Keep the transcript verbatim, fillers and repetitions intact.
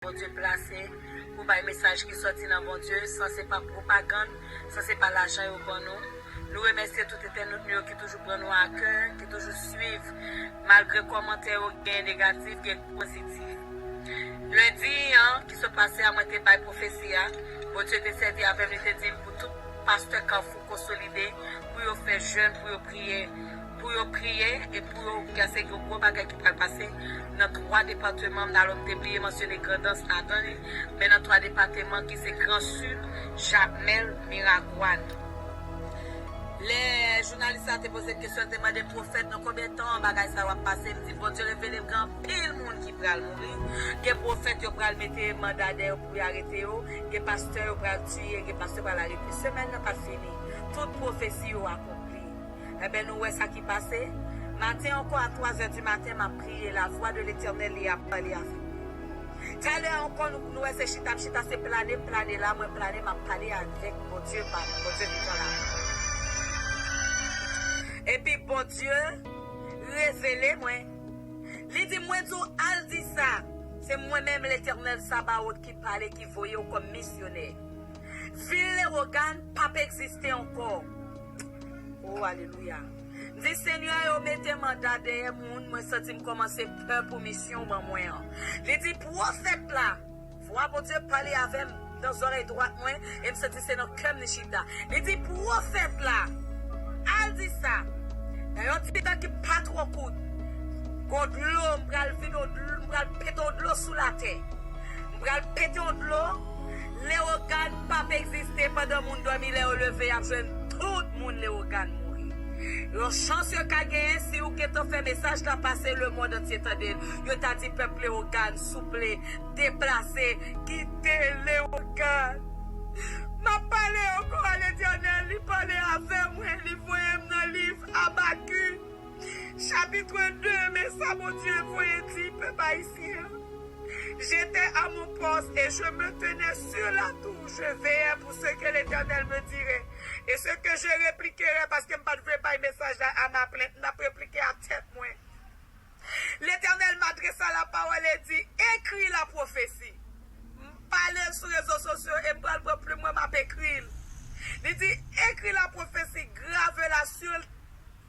Bondye plase pou bay mesaj ki sòti nan Bondye, san se pa pwopagann, san se pa lajan yo ban nou. Nou remèsye tout entènot nou yo ki toujou pran nou a kè, ki toujou swiv, malgre kòmantè yo gen negatif, gen pozitif. Lendi an ki sot pase a, mwen te bay pwofesi a. Bondye te sèvi avè m, li te di m pou tout pastè Kafou konsolide, pou yo fè jèn, pou yo priye, pou yo priye e pou yo, gen se yon gwo bagay ki pral pase nan twa depatman. Alò, m te bliye mansyone Grandans ladan li, men nan twa depatman ki se Gran Sid, Jakmèl, Miragwàn. Lè jounalis la te poze kesyon, te mande pwofèt nan konbyen tan bagay sa yo ap pase, m di Bondye revele m gen anpil moun ki pral mouri. Gen pwofèt yo pral mete manda dèyè yo pou yo arete yo, gen pastè yo pral tiye, gen pastè pral arete. Semèn nan pa t fini. Tout pwofesi yo akonpli. Enben, nou wè sa ki pase. Maten ankò, a twa zè di maten, m ap priye, la vwa de Letènèl li ap pale avè m. Talè ankò, nou, nou wè se chita, m chita, se plane, m plane la, mwen plane, m ap pale avèk Bondye pa m, Bondye vivan la. Epi Bondye revele mwen. Li di mwen di w al di sa. Se mwen menm Letènèl Sabawot ki pale, ki voye w kòm misyonè. Vil Lewogàn p ap egziste ankò. O, alelouya. M di, Senyè, yo mete manda dèyè moun, mwen santi m kòmanse pè pou misyon w ban mwen an. Li di, pwofèt la, vwa Bondye pale avè m nan zòrèy dwat mwen, e m santi se nan kè m li chita. Li di, pwofèt la, al di sa, nan yon ti tan ki pa twò kout, gon dlo, m pral vide yon dlo, m pral pete yon dlo sou latè. M pral pete yon dlo. Lewogàn p ap egziste pandan moun dòmi, lè yo leve, y ap jwenn tout moun Lewogàn mouri. Yon chans yo ka genyen, si ou gentan fè mesaj la pase, lemond antye tande l. Yo ta di pèp Lewogàn, souple, deplase, kite Lewogàn. M ap pale ankò a Letènèl, li pale avè mwen, li voye m nan liv Abakik. Chapitre de, men sa Bondye voye di pèp ayisyen an. J'étais à mon poste et je me tenais sur la tour, je veillais pour ce que l'Éternel me dirait et ce que je répliquerais, paske m pa t vle bay mesaj la a ma plainte, m t ap replike a tèt mwen. L'Éternel m'adressa la parole et dit, écris la prophétie. M pale l sou rezo sosyo e m pral pran plim mwen, m ap ekri l. Li di, écris la prophétie, grave la sur